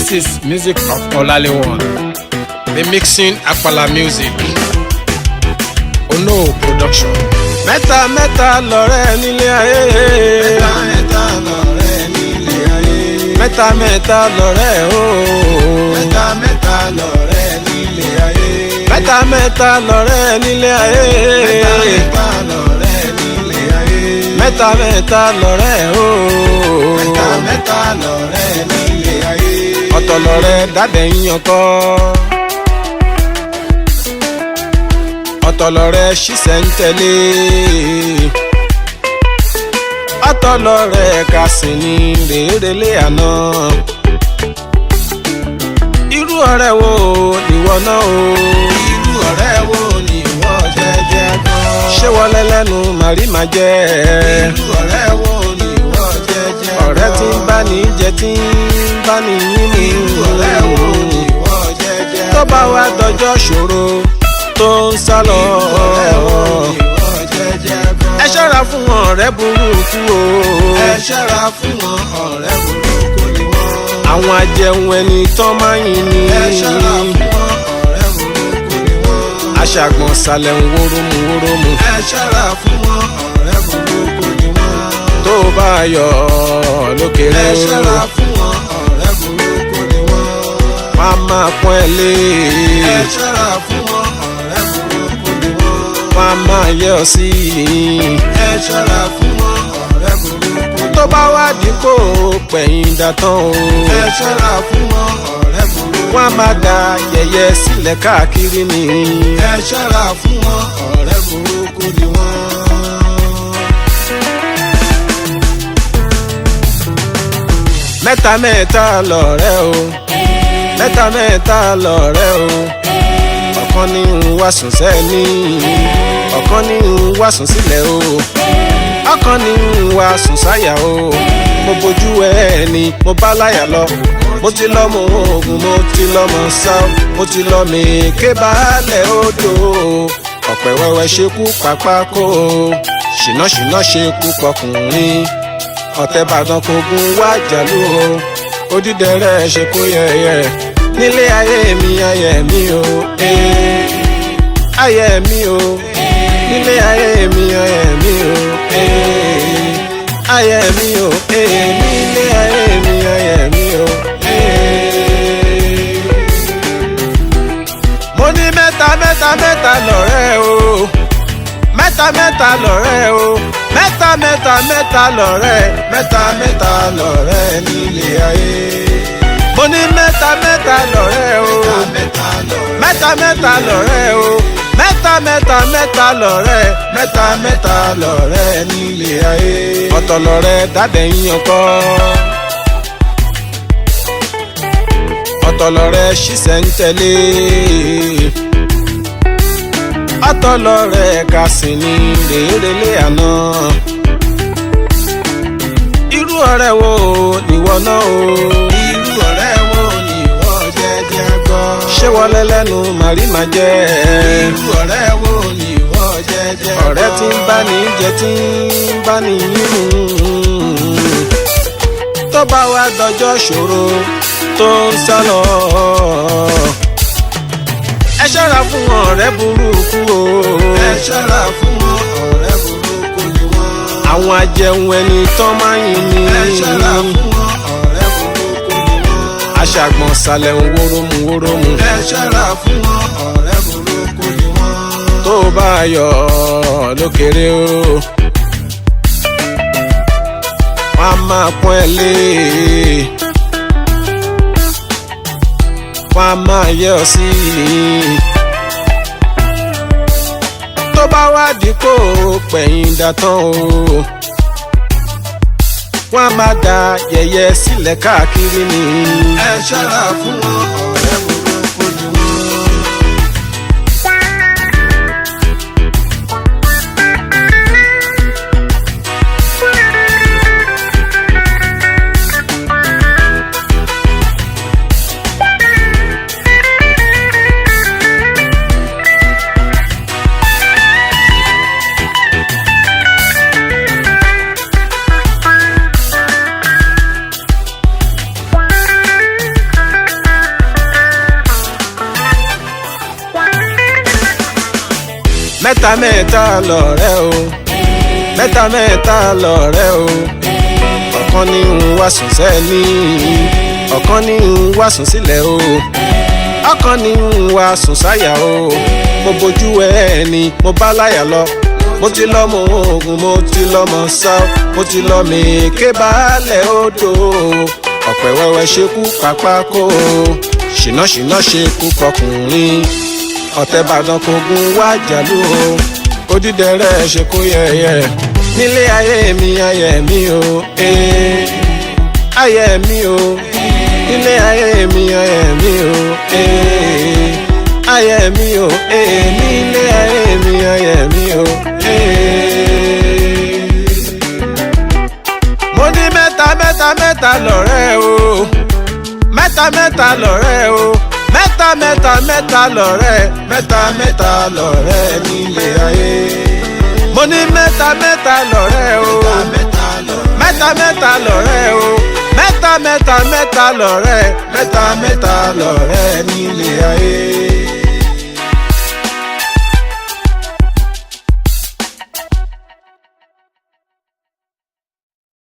This is music of Olalewan, remixing Apala music. Ono production. Mẹ́ta mẹ́ta lọ̀rẹ́ nílé ayé. Mẹ́ta mẹ́ta lọ̀rẹ́ nílé ayé. Mẹ́ta mẹ́ta lọ̀rẹ́ ooo. Mẹ́ta mẹ́ta lọ̀rẹ́ nílé ayé. Mẹ́ta mẹ́ta lọ̀rẹ́ nílé ayé. Mẹ́ta mẹ́ta lọ̀rẹ́ nílé ayé. Mẹ́ta mẹ́ta lọ̀rẹ́ ooo. Mẹ́ta mẹ́ta lọ̀rẹ́ nílé ayé. Ọ̀tọ̀ lọ̀rẹ́ dádẹ̀ ń yankọ́. Ọ̀tọ̀ lọ̀rẹ́ ṣiṣẹ́ ń tẹ̀lé. Ọ̀tọ̀ lọ̀rẹ́ kàsìn ní rèérelé àná. Irú ọ̀rẹ́ wo nìwọ náà o? Irú ọ̀rẹ́ wo ni ìwọ jẹ́jẹ́ gan? Ṣé wọlé lẹ́nu màrí màá jẹ́? Irú ọ̀rẹ́ wo ni ìwọ jẹ́jẹ́ gan? Ọ̀rẹ́ tí ń bá ní jẹ tí ń bá ní yín mi. Irú ọ̀rẹ́ wo ni ìwọ jẹ́jẹ́ gan? Tó bá wá dọjọ́ ṣòro tó ń sá lọ. Irú ọ̀rẹ́ wo ni ìwọ jẹ́jẹ́ gan? Ẹ ṣọ́ra fún ọ̀rẹ́ burúkú o. Ẹ ṣọ́ra fún wọn, ọ̀rẹ́ burúkú ni wọ́n. Àwọn ajẹun ẹni tán máa ń yin ni. Ẹ ṣọ́ra fún wọn, ọ̀rẹ́ burúkú ni wọ́n. Aṣàgbọ̀n sàlẹ̀ ń wórómù wórómù. Ẹ ṣọ́ra fún wọn, ọ̀rẹ́ burúkú ni wọ́n. Tó bá yọ lókèrè Ẹ o. ṣọ́ra fún wọn, ọ̀rẹ́ burúkú ni wọ́n. Wọ́n á máa pọ́n ẹ lé. Ẹ ṣọ́ra fún wọn, ọ̀rẹ́ burúkú ni wọ́n. Wọ́n á máa yẹ ọ sí i. Ẹ ṣọ́ra fún wọn, ọ̀rẹ́ burúkú ni Tó bá wá dípò pẹ̀yìn dàtán o. Ẹ ṣọ́ra fún wọn, ọ̀rẹ́ burúkú. Wọ́n á máa da yẹ̀yẹ́ sílẹ̀ káàkiri ni. Ẹ ṣọ́ra fún wọn, ọ̀rẹ́ burúkú ni wọ́n. Mẹ́ta mẹ́ta lọ̀rẹ́ o. Mẹ́ta mẹ́ta lọ̀rẹ́ o. Ọ̀kan ní ń wá sùn sẹ́ni. Ọ̀kan ní ń wá sùn sílẹ̀ o. Ọ̀kan ní ń wá sùn sáyà o. Mo bójú ẹni mo bá láyà lọ. Mo ti lọ mọ oògùn, mo ti lọ mọ sá, mo ti lọ mèké baálẹ̀ odò. Ọ̀pẹ̀ wẹ́wẹ́ ṣekú pápákó. Ṣìnà ṣìnà ṣekú pọkùnrin. Ọ̀tẹ̀ Ìbàdàn kò gun wá jàlú o. Odídẹrẹ́ ṣe kó yẹyẹ. Nílé ayé mi ayé mi o. Ayé mi o. Nílé ayé mi ayé mi o. Ayé mi o. Nílé ayé mi ayé mi o. Mo ní mẹ́ta mẹ́ta mẹ́ta lọ̀rẹ́ o. Mẹ́ta mẹ́ta lọ̀rẹ́ o. Mẹ́ta mẹ́ta mẹ́ta lọ̀rẹ́. Mẹ́ta mẹ́ta lọ̀rẹ́ nílé ayé. Mo ní mẹ́ta mẹ́ta lọ̀rẹ́ o. Mẹ́ta lọ̀rẹ́. Mẹ́ta mẹ́ta lọ̀rẹ́ o. Mẹ́ta mẹ́ta mẹ́ta lọ̀rẹ́. Mẹ́ta mẹ́ta lọ̀rẹ́ nílé ayé. Ọ̀tọ̀ lọ̀rẹ́ dádẹ̀ ń yankọ́. Ọ̀tọ̀ lọ̀rẹ́ ṣiṣẹ́ ń tẹ̀lé. Ọ̀tọ̀ lọ̀rẹ́ kàsìn ní rèérelé àná. Irú ọ̀rẹ́ wo nìwọ náà o? Irú ọ̀rẹ́ wo ni ìwọ jẹ́jẹ́ gan? Ṣé wọlé lẹ́nu màrí màá jẹ́? Irú ọ̀rẹ́ wo ni ìwọ jẹ́jẹ́ gan? Ọ̀rẹ́ tí ń bá ní jẹ tí ń bá ní yín mú. Tó bá wá dọjọ́ ṣòro tó ń sá lọ. Ẹ ṣọ́ra fún ọ̀rẹ́ burúkú o. Ẹ ṣọ́ra fún wọn, ọ̀rẹ́ burúkú ni wọ́n. Àwọn ajẹun ẹni tán máa ń yin ni. Ẹ ṣọ́ra fún wọn, ọ̀rẹ́ burúkú ni wọ́n. Aṣàgbọ̀n sàlẹ̀ ń wórómù wórómù. Ẹ ṣọ́ra fún wọn, ọ̀rẹ́ burúkú ni wọ́n. Tó bá yọ lókèrè o. Wọ́n á máa pọ́n ẹ lé. Wọ́n á máa yẹ ọ sí i. Tó bá wá dípò pẹ̀yìn dàtán o. Wọ́n á máa da yẹ̀yẹ́ sílẹ̀ káàkiri ni. Ẹ ṣọ́ra fún wọn, ọ̀rẹ́ burúkú ni wọ́n. Mẹ́ta mẹ́ta lọ̀rẹ́ o, mẹ́ta mẹ́ta lọ̀rẹ́ o. Ọ̀kan ní ń wá sùn sẹ́ni, ọ̀kan ní ń wá sùn sílẹ̀ o, ọ̀kan ní ń wá sùn sáyà o. Mo bójú ẹni mo bá láyà lọ, mo ti lọ́mọ oògùn, mo ti lọ́mọ sá, mo ti lọ mèké baálẹ̀ odò. Ọ̀pẹ̀ wẹ́wẹ́ ṣekú pápákó, ṣìnà ṣìnà ṣekú kọkùnrin. Ọ̀tẹ̀ Ìbàdàn kò gun wá jàlú o, odídẹrẹ́ ṣe kó yẹyẹ. Nílé ayé mi, ayé mi o, ee, ayé mi o. Nílé ayé mi, ayé mi o, ee, ayé mi o, ee. Nílé ayé mi, ayé mi o, ee. Mo ní mẹ́ta mẹ́ta mẹ́ta lọ̀rẹ́ o, mẹ́ta mẹ́ta lọ̀rẹ́ o, mẹ́ta mẹ́ta mẹ́ta lọ̀rẹ́, mẹ́ta mẹ́ta lọ̀rẹ́ nílé ayé. Mo ní mẹ́ta mẹ́ta lọ̀rẹ́ o, mẹ́ta mẹ́ta lọ̀rẹ́ o, mẹ́ta mẹ́ta mẹ́ta lọ̀rẹ́, mẹ́ta mẹ́ta lọ̀rẹ́ nílé ayé.